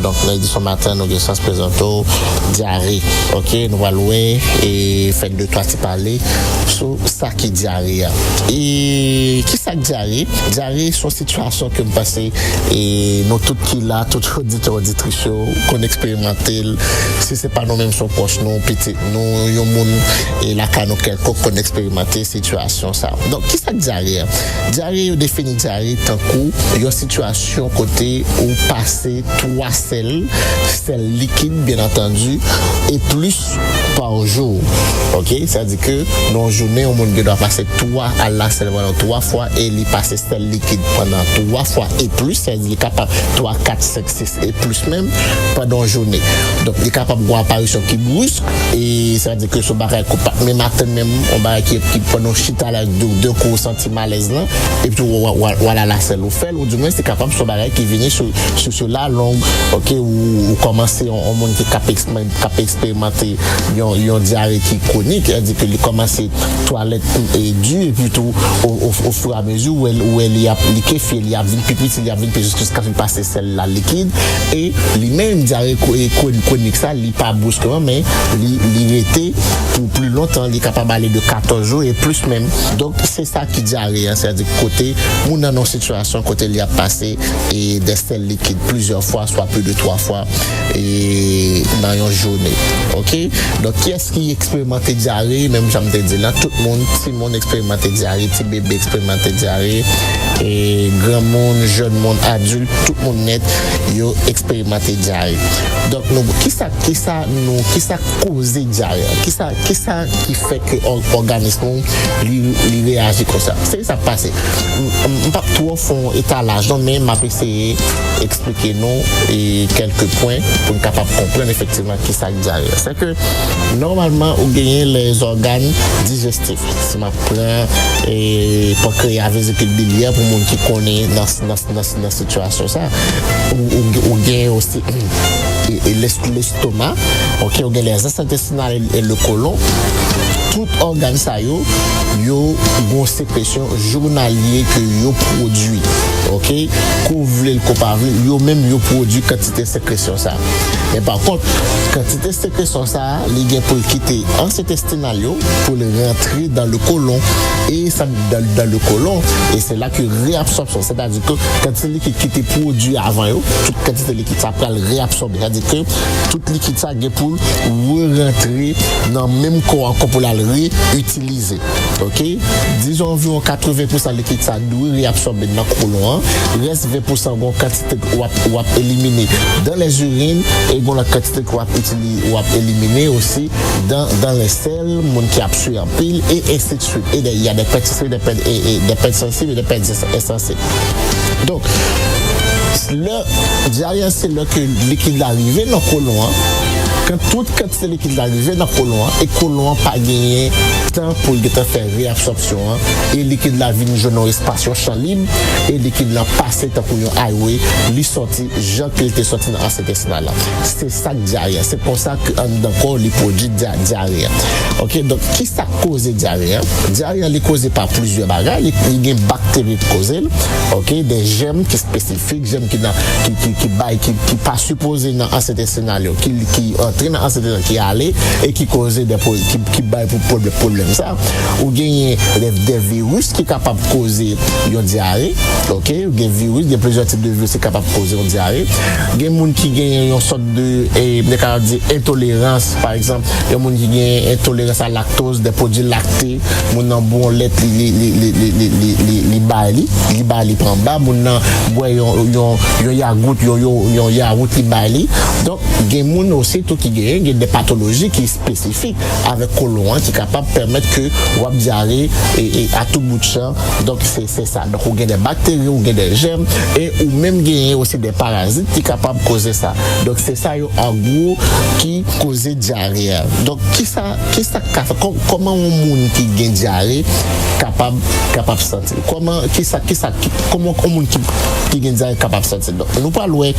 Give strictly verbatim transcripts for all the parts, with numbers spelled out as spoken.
Donk, nan edisyon maten, nou gen chans prezante w dyare. Ok, nou pral wè e fè de twa ti pale sou sa ki dyare a. E ki sa k dyare? Dyare se yon sitiyasyon ke m panse e nou tout ki la, tout oditè, oditris yo konn eksperimante l. Si se pa nou menm, se yon pwòch nou, pitit nou, yon moun e lakay nou kèlkonk konn eksperimante sitiyasyon sa. Donk, ki sa k dyare a? Dyare, yo defini dyare tankou yon sitiyasyon kote ou pase twa sèl, sèl likid, byen antandi, e plis pa jou. Ok? Sa di ke nan yon jounen, yon moun gen dwa pase twa, al lasèl pandan twa fwa, e li pase sèl likid pandan twa fwa e plis, sa di li kapab twa, kat, senk, sis e plis menm pandan yon jounen. Donk, li kapab gen yon aparisyon ki brisk, e sa di ke se yon bagay ke w pa t menm atann menm, yon bagay ki, ki pandan w chita la, de, de kou w santi malèz lan, epi w, w, w, w al lasèl ou fè l, ou di mwen se kapab se yon bagay ki vini sou, sou, sou la long, ok, ou, ou kòmanse yon, yon moun ki k ap eksperimante yon, yon dyare ki kwonik, sa di ke li kòmanse twalèt e di, epi tou, o, o, ofiramezi, ou wè, ou wè li ap, li kefye, li ap vin pi piti, li ap vin pi jiskaske li pase sèl la likid, e li menm, dyare kwo-, e kwo-, kwonik sa, li pa briskman, men li, li rete pou pli lontan, li kapab ale de katòz jou e plis menm. Donk, se sa ki dyare a, sètadi kote moun nan nan yon sitiyasyon kote li ap pase e de sèl likid plizyè fwa, swa plis de twa fwa e nan yon jounen. Ok? Donk, kiyès ki eksperimante dyare? Menm jan m te di la, tout moun, timoun eksperimante dyare, ti bebe eksperimante dyare, e granmoun, jèn moun, adilt, tout moun nèt, yo eksperimante dyare. Donk, nou, kisa, kisa nou, kisa koze dyare a? Kisa, kisa ki fè ke ò-, òganis nou, li, li reyaji konsa? Se sa k pase. M, m, m p ap twò fè yon etalaj, non, men m ap eseye eksplike nou e kèlke pwen pou n kapab konprann efektivman kisa k dyare a. Se ke, nòmalman, ou genyen lèzògàn dijestif. Si m ap pran e pankreya, vezikil bilyè, pou moun ki konnen nan, nan, nan, nan sitiyasyon sa. Ou, ou, ou genyen osi e, e lès-, lestoma, ok, ou gen lèzans entestinal e, e le kolon. Tout ògàn sa yo, yo gen yon sekresyon jounalye ke yo pwodui, ok? Ke w vle l, ke w pa vle l, yo menm yo pwodui kantite sekresyon sa. Men pa kont, kantite sekresyon sa, li gen pou l kite lèzans entestinal yo, pou l rantre dan le kolon. E sa dan, dan le kolon, e se la ke reabsòpsyon, sètadi ke kantite likid ki te pwodui avan yo, tout kantite likid sa pral reabsòbe. Sètadi ke tout likid sa gen pou l re-rantre nan menm kò an ankò pou l al re-itilize. Ok? Dizon anviwon katreven pousan likid sa dwe reabsòbe nan kolon an. Rès ven pousan gen yon kantite w ap, w ap elimine dan lèzirin, e gen yon lòt kantite ke w ap itili-, w ap elimine osi dan, dan lèsèl, moun ki ap swi anpil, e ensi de swit. E de, il y a des pertes sensibles, des pertes, e, e, des pertes sensibles, des pertes ins-, insensibles. Donk, lè dyare a, se lè ke likid la rive nan kolon an, kan tout kantite likid la rive nan kolon an, e kolon an pa genyen tan pou l gentan fè reabsòpsyon an, e likid la vin jwenn yon espas, yon chan lib, e likid la pase tankou yon highway, li sòti jan ke l te sòti nan lans entestinal la. Se sa k dyare a. Se konsa ke anndan kò w li pwodui dya-, dyare a. Ok, donk, ki sa k koze dyare a? Dyare a, li koze pa plizyè bagay. Li, li gen bakteri ki koze l. Ok, de jèm ki espesifik, jèm ki nan, ki, ki, ki bay, ki, ki pa sipoze nan lans entestinal yo, ki, ki antre nan lans entestinal, ki ale, e ki koze de pwo-, ki, ki bay pou pwob-, pwoblèm sa. Ou genyen de, de viris ki kapab koze yon dyare. Ok, ou gen viris, gen plizyè tip de viris ki kapab koze yon dyare. Gen moun ki genyen yon sòt de, e, m te kapab di entolerans, pa egzanp, yon moun ki gen entolerans a laktoz, de pwodui lakte, moun nan bwè yon lèt, li, li, li bay li, li bay li pran ba, moun nan bwè yon, yon, yon yagout, yon, yon, yon yawout, li bay li. Donk, gen moun osi tou ki genyen, gen de patoloji ki espesifik avèk kolon an ki kapab pèmèt ke w ap dyare e, e a tout bout chan. Donk, se, se sa. Donk, ou gen de bakteri, ou gen de jèm, e ou menm genyen osi de parazit ki kapab koze sa. Donk, se sa yo, an gwo, ki koze dyare a. Donk, kisa, kisa k ka fè, kò-, kòman yon moun ki gen dyare kapab, kapab santi l? Kòman, kisa, kisa, ki, kòman yon moun ki, ki gen dyare kapab santi l? Donk, nou pral wè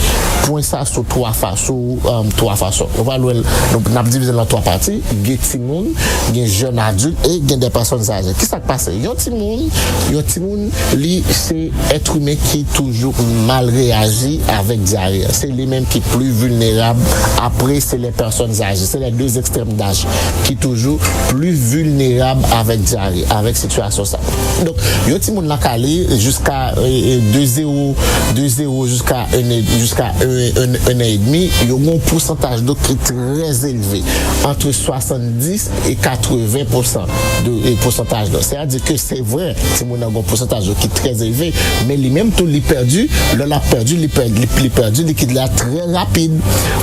pwen sa sou twa fa-, sou, um, twa fason. Nou pral nou, nou, n ap divize l an twa pati. Gen timoun, gen jèn adilt e gen de pèsòn aje. Kisa k pase? Yon timoun, yon timoun, li se èt imen ki toujou mal reyaji avèk dyare. Se li menm ki pli vilnerab. Apre, se lè pèsòn aje, se lè de ekstrèm daj ki toujou pli vilnerab avèk dyare, avèk sitiyasyon sa. Donk, yon timoun nan ka li jiska, e, e, de zewo, de zewo jiska en, jiska en, en, en an edmi, yo gen yon pousantaj do ki trè elve, ant swasanndis e katreven pousan de, e, pousantaj do. Sètadi ke se vre, timoun nan gen yon pousantaj do ki trè elve, men li menm tou li pèdi, lè l ap pèdi, li pèdi, li, li pèdi likid la trè rapid.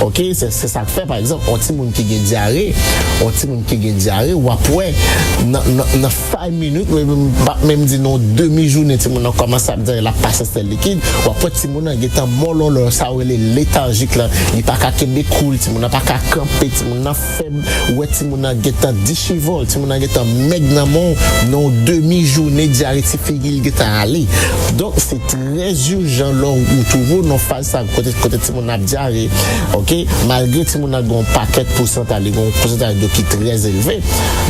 Oke, se, se sa k fè, pa egzanp, yon timoun ki gen dyare, yon timoun ki gen dyare, w ap wè nan, nan, nan five minutes, m p ap menm di nan yon demi jounen, timoun nan kòmanse ap dyare, l ap pase sèl likid, w ap wè timoun nan gentan mòlòlò, sa yo rele letarjik la, li pa ka kenbe kou l, timoun nan pa ka kanpe, timoun nan fèb, ou wè timoun nan gentan dichivòl, timoun nan gentan mèg nan men w, nan yon demi jounen, dyare ti figi l gentan ale. Donk, se trè ijan lè w twouve w nan faz sa, kote, kote timoun nan ap dyare, oke? Malgre timoun nan gen yon pakèt pousantaj, li gen yon pousantaj do ki trè elve.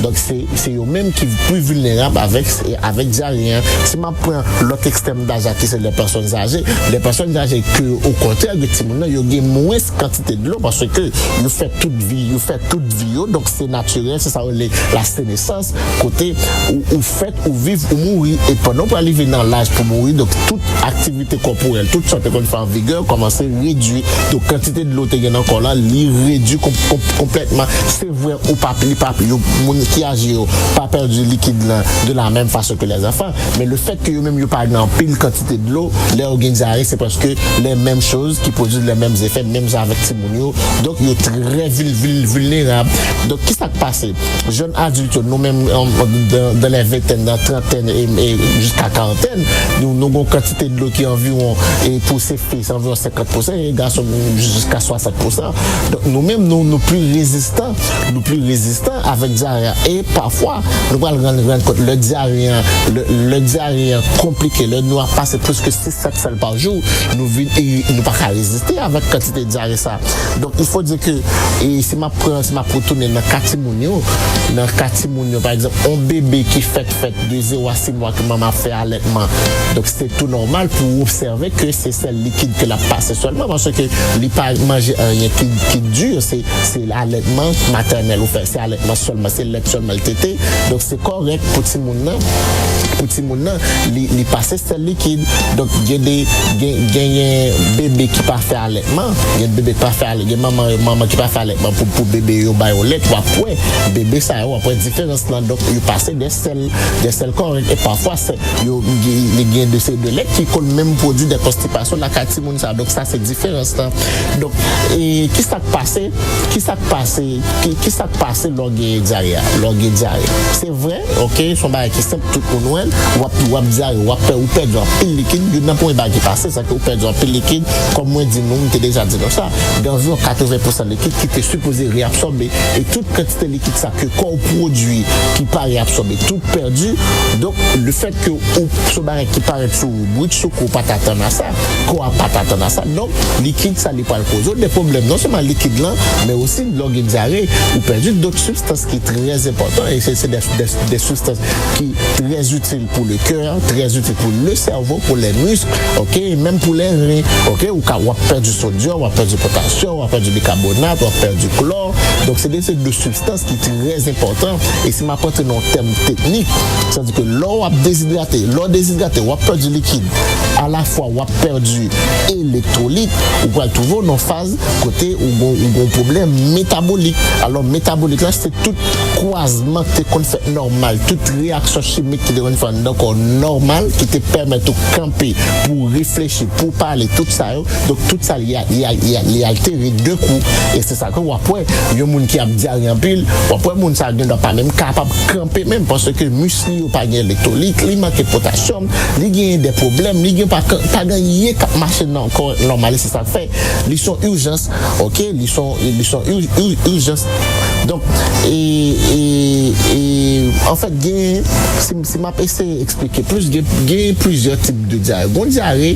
Donk, se, se yo menm ki pli vilnerab avèk, avèk dyare an. Si m ap pran lòt ekstrèm daj la, ki se lè pèsòn aje, lè pèsòn aje ke, okontrè, ke timoun nan, yo gen mwens kantite dlo, paske yo fè tout vi, yo fè tout vi yo, donk se natirèl, se sa yo rele la senesans, kote ou, ou fèt, ou viv, ou mouri, e pandan w pral rive nan laj pou mouri, donk tout aktivite kòporèl, tout sa w te konn fè an vigè, kòmanse redui. Donk, kantite dlo w te gen nan kò w la, li redui kon-, kon-, konplètman. Se vre, ou pa, li pa, yo, moun ki aje yo pa pèdi likid lan de la menm fason ke lèzanfan, men lefètke yo menm yo pa gen anpil kantite dlo, lè yo gen dyare, se paske les mêmes choses qui produisent les mêmes effets, menm jan avèk timoun yo. Donk, yo trè vil-, vil-, vilnerab. Donk, kisa k pase? Jèn adilt yo, nou menm, an, dan, dan lè ventèn, dan trantèn e, e jiska karantèn, nou, nou gen yon kantite dlo ki anviwon, e pou se fi, se anviwon senkant pousan, e gason, jiska swasant pousan. Donk, nou menm, nou, nou pli rezistan, nou pli rezistan avèk dyare a. E pafwa, nou pral rann, rann kont, lè dyare an, lè, lè dyare an konplike, lè nou ap pase plis ke sis, sèt sèl pa jou, nou vin, e nou pa ka reziste avèk kantite dyare sa. Donk, il faut dire que, e si m ap pran, si m ap retounen nan ka timoun yo, nan ka timoun yo, pa egzanp, yon bebe ki fèk fèt de zewo a sis mwa ke manman ap fè alètman. Donk, se tou nòmal pou w obsève ke se sèl likid ke l ap pase sèlman, paske li pa manje anyen ki, ki di, se, se alètman matènèl ou fè, se alètman sèlman, se lèt sèlman l tete. Donk, se kòrèk pou timoun nan, pou timoun nan, li, li pase sèl likid. Donk, gen de, gen, genyen bebe ki pa fè alètman, gen bebe ki pa fè alè-, gen manman, manman ki pa fè alètman pou, pou bebe yo ba yo lèt, w ap wè, bebe sa yo, w ap wè diferans lan. Donk, yo pase de sèl, de sèl kòrèk, e pafwa, se, yo, li gen de seri de lèt ki konn menm pwodui de konstipasyon lakay timoun sa. Donk, sa se diferans lan. Donk, e kisa k pase? Kisa k pase? Ki, kisa k pase lè w gen dyare a? Lè w gen dyare. Se vre, oke, se yon bagay ki senp, tout moun wè l, w ap, w ap dyare, w ap pè-, ou pèdi anpil likid, youn nan premye bagay ki pase, se ke ou pèdi anpil likid, kòm mwen di nou, m te deja di nou sa, gen anviwon katreven pousan likid ki te sipoze reabsòbe, e tout kantite likid sa ke kò w pwodui ki pa reabsòbe, tout pèdi. Donk, lefètke ou, se yon bagay ki parèt sou ou brit, sou kou, ou pa t atann a sa, kò a pa t atann a sa. Donk, likid sa, li pral koze w de pwoblèm. Non sèlman likid lan, men osi, lè w gen dyare, ou pèdi dòt sibstans ki trè enpòtan, e se, se de, de, de sibstans ki trè itil pou le kè, trè itil pou le sèvo, pou lè misk, oke, e menm pou lè ren, oke, ou ka, w ap pèdi sodyòm, w ap pèdi potasyòm, w ap pèdi bikabonat, w ap pèdi klò. Donk, se de, se de sibstans ki trè enpòtan. E si m ap antre nan yon tèm teknik, sètadi ke lè w ap dezidrate, lè w dezidrate, w ap pèdi likid, alafwa w ap pèdi elektwolit, ou pral twouve w nan faz kote ou gon, ou gon pwoblèm metabolik. Alò, metabolik la, se tout kwazman ki te konn fèt nòmal, tout reyaksyon chimik ki te konn fèt anndan kò w nòmal, ki te pèmèt ou kanpe, pou w reflechi, pou w pale, tout sa yo. Donk, tout sa, li, li, li, li altere de kou. E se sa ke w ap wè, yon moun ki ap dyare anpil, w ap wè moun sa gendwa pa menm kapab kanpe menm, paske mis li yo pa gen elektwolit, li manke potasyòm, li genyen de pwoblèm, li gen pa, pa gen anyen k ap mache nan kò nòmal, e se sa k fè li se yon ijans, oke, li se yon, li se yon ij-, ij-, ijans. Donk, e, e, e, anfèt, gen, si, si m ap eseye eksplike plis, gen, gen plizyè tip de dyare. Gon dyare,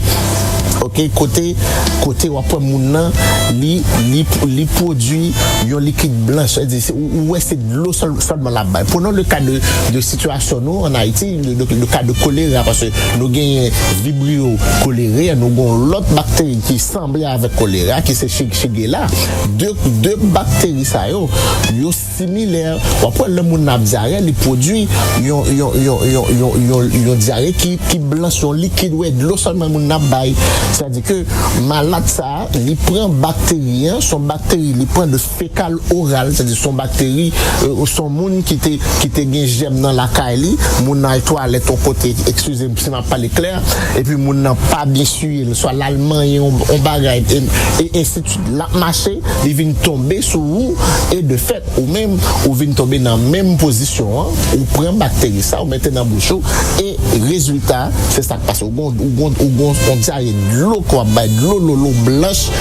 Ok, kote kote w ap wè moun nan li li li pwodui yon likid blanch, ou wè se dlo sèlman l ap bay. Prenons le ka de de sitiyasyon nou an Ayiti, le ka de kolera, paske nou genyen vibrio kolere, nou gen yon lòt bakteri ki sanble avèk kolera ki se shigella. De bakteri sa yo, yo similè. W ap wè lè moun nan ap dyare, li pwodui yon yon yon yon yon yon dyare ki ki blanch, yon likid, wè dlo sèlman moun nan ap bay. Sètadi ke malad sa a, li pran bakteri an, se yon bakteri li pran de fekal oral, sètadi se yon bakteri, se yon moun ki te ki te gen jèm nan lakay li, moun nan al twalèt yon kote, eskize m si m ap pale klè, epi moun nan pa byen siye l, swa l al manyen yon bagay, e ensidswit, l ap mache, li vin tonbe sou ou, e de fèt, ou menm, ou vin tonbe nan menm pozisyon an, ou pran bakteri sa, ou mete nan bouch ou, e rezilta, se sa k pase. Ou gon ou gon ou gon yon dyare dlo k ap bay, dlo lolo blanch,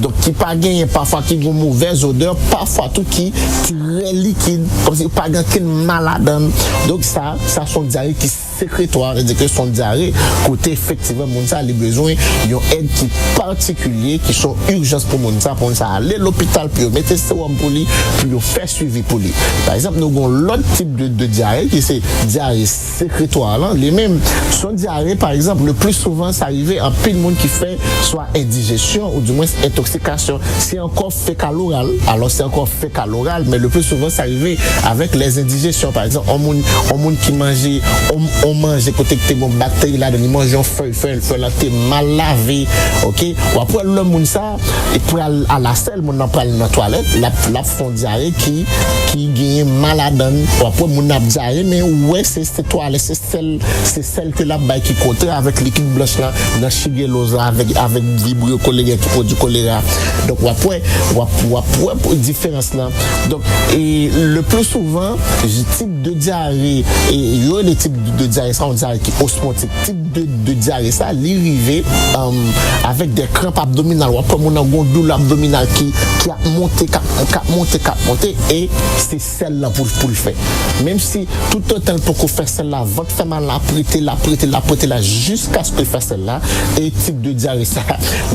donk ki pa genyen, pafwa ki gon movèz odè, pafwa tou ki trè likid, kòmsi pa gen ankenn ma ladan l. Donk sa, sa se yon dyare ki sekretwa, sètadi ke se yon dyare kote efektivman moun sa li bezwen yon èd ki patikilye, ki se yon ijans pou moun sa, pou moun sa ale lopital pou yo mete sewòm pou li, pou yo fè swivi pou li. Pa egzanp, nou gen yon lòt tip de, de dyare ki se dyare sekretwa lan, li menm se yon dyare, pa egzanp, le pli souvan sa rive anpil moun ki fè swa endijesyon ou dimwens entoksikasyon. Se ankò fekal oral, alò se ankò fekal oral, men le pli souvan sa rive avèk lè endijesyon. Pa egzanp, yon moun yon moun ki manje yon manje kote ki te gen bakteri ladan, li manje yon fèy, fèy fèy la te mal lave, ok, w ap wè lè moun sa pral alasèl, moun nan pral nan twalèt, l ap l ap fè yon dyare ki ki genyen ma ladan l. W ap wè moun nan ap dyare, men ou wè se se twalèt, se sèl se sèl ke l ap bay ki kontrè avèk likid blanch la nan shigelloz la, avèk avèk vibrio kolera ki pwodui kolera. Donk w ap wè w ap w ap wè diferans lan. Donk e le pli souvan, tip de dyare, e yo rele tip de dyare sa yon dyare ki osmotik. Tip de de dyare sa, li rive avèk de kranp abdominal. W ap wè moun nan gon doulè abdominal ki ki ap monte, k ap k ap monte, k ap monte, e se sèl lan pou pou l fè. Menm si toutotan l poko fè sèl la, vant fè mal la, ap rete la, ap rete la, ap rete la, jiskaske l fè sèl la. E tip de dyare sa,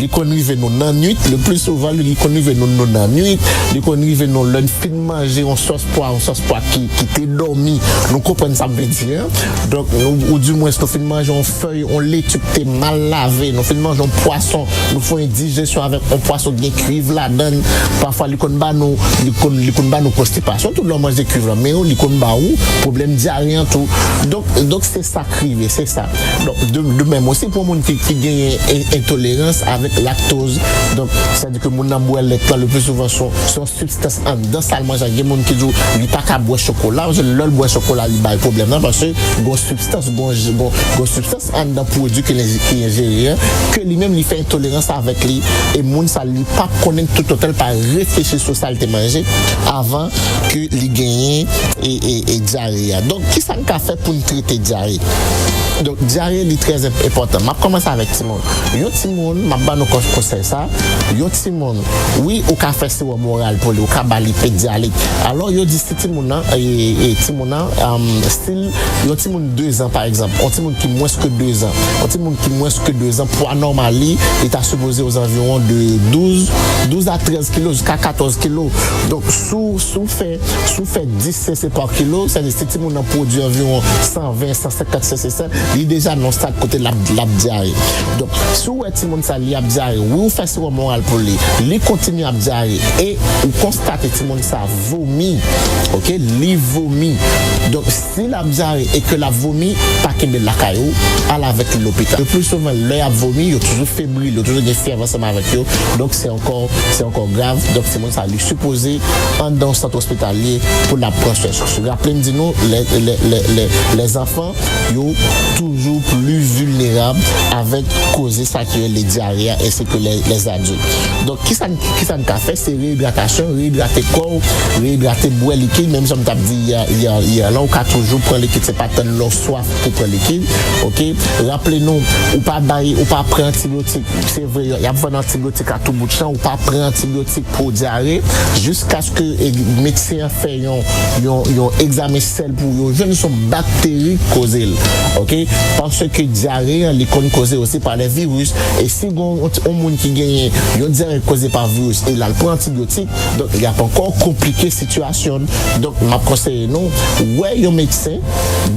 li konn rive nou nan nwit, le pli souvan li konn rive nou nou nan nwit, li konn rive nou lè n fin manje yon sòs pwa, yon sòs pwa ki ki te dòmi. Nou konprann sa m vle di an. Donk nou ou dimwens nou fin manje yon fèy, yon leti ki te mal lave, nou fin manje yon pwason, nou fè yon endijesyon avèk yon pwason ki gen kuiv ladan l. Pafwa li konn ba nou li konn li konn ba nou konstipasyon tou lè w manje kuiv lan, men li konn ba ou pwoblèm dyare an tou. Donk donk se sa k rive, se sa. Donk de de menm osi pou moun ki ki genyen entolerans avèk laktoz. Donk sètadi ke moun nan bwè lèt lan le pli souvan se yon sibstans anndan sa l manje a. Gen moun ki di w li pa ka bwè chokola, paske lè l bwè chokola li bay pwoblèm nan, paske gon sibstans gon gon gon sibstans anndan pwodui ke l enje- ki enjere an, ke li menm li fè entolerans avèk li. E moun sa li p ap konnen toutotan l pa reflechi sou sa l te manje avan ke li genyen e e e dyare a. Donk kisa n ka fè pou n trete dyare? Donk dyare li trè enpòtan. M ap kòmanse avèk timoun. Yon timoun, m ap ban nou konsèy sa, yon timoun, wi, ou ka fè sewòm oral pou li, ou ka ba li pedyalik. Alò yo di si timoun nan e timoun nan si l yon timoun dezan pa egzanp, yon timoun ki mwens ke dezan, yon timoun ki mwens ke dezan, pwa nòmal li li ta sipoze ozanviwon de douz douz a trèz kilo jiska katòz kilo. Donk si w si w fè si w fè dis sese pa kilo, sètadi si timoun nan pwodui anviwon san ven, san senkant sese, li deja nan yon stad kote l ap l ap dyare. Donk si w wè timoun sa li ap dyare, wi, ou fè sewòm oral pou li, li kontinye ap dyare e ou konstate timoun sa vomi, ok, li vomi. Donk si l ap dyare e ke l ap vomi, pa kenbe l lakay ou, al avèk li lopital. Le pli souvan lè y ap vomi, yo toujou febri, yo toujou gen fyèv ansanm avèk yo. Donk se ankò se ankò grav. Donk timoun sa li sipoze anndan yon sant ospitalye pou l ap pran swen. Raple m di nou lè lè lè lè lèzanfan yo toujou pli vilnerab avèk koze sa ki rele dyare a ensi ke lè lèzadilt. Donk kisa n kisa n ka fè? Se reyidratasyon, reyidrate kò w, reyidrate, bwè likid, menm jan m t ap di yè yè yè lan, ou ka toujou pran likid, se pa tann lè w swaf pou pran likid. Ok, raple nou, ou pa bay ou pa pran antibyotik. Se vre y ap vann antibyotik a tou bout chan, ou pa pran antibyotik. pou dyare, jiskaske e, medsen an fè yon, yon, yon egzamen sèl pou yo jwenn se yon bakteri k koze l. Oke? Paske dyare an, li konn koze osi pa de viris. E si gon yon moun ki genyen yon dyare k koze pa viris e l al pran antibyotik, donk, y ap ankò konplike sitiyasyon l. Donk, m ap konseye nou, wè yon medsen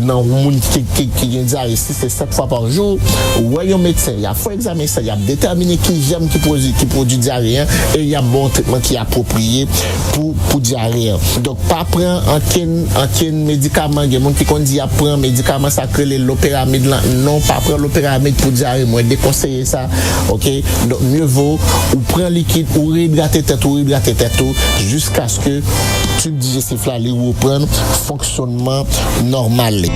nan yon moun ki, ki, ki gen dyare sis e sèt fwa pa jou, wè yon medsen, y ap fè egzamen sèl, y ap detèmine ki jèm ki pwodui, ki pwodui dyare an, e y ap ba w tretman ki apwopriye pou, pou dyare an. Donk, pa pran ankenn, ankenn medikaman. Gen moun ki konn di y ap pran medikaman sa k rele loperamid lan. Non, pa pran loperamid pou dyare. Mwen dekonseye sa. Oke? Donk, mye vo ou pran likid, ou rehidrate tèt ou, rehidrate tèt ou, jiskaske tib dijestif la, li reprann fonksyonman nòmal li.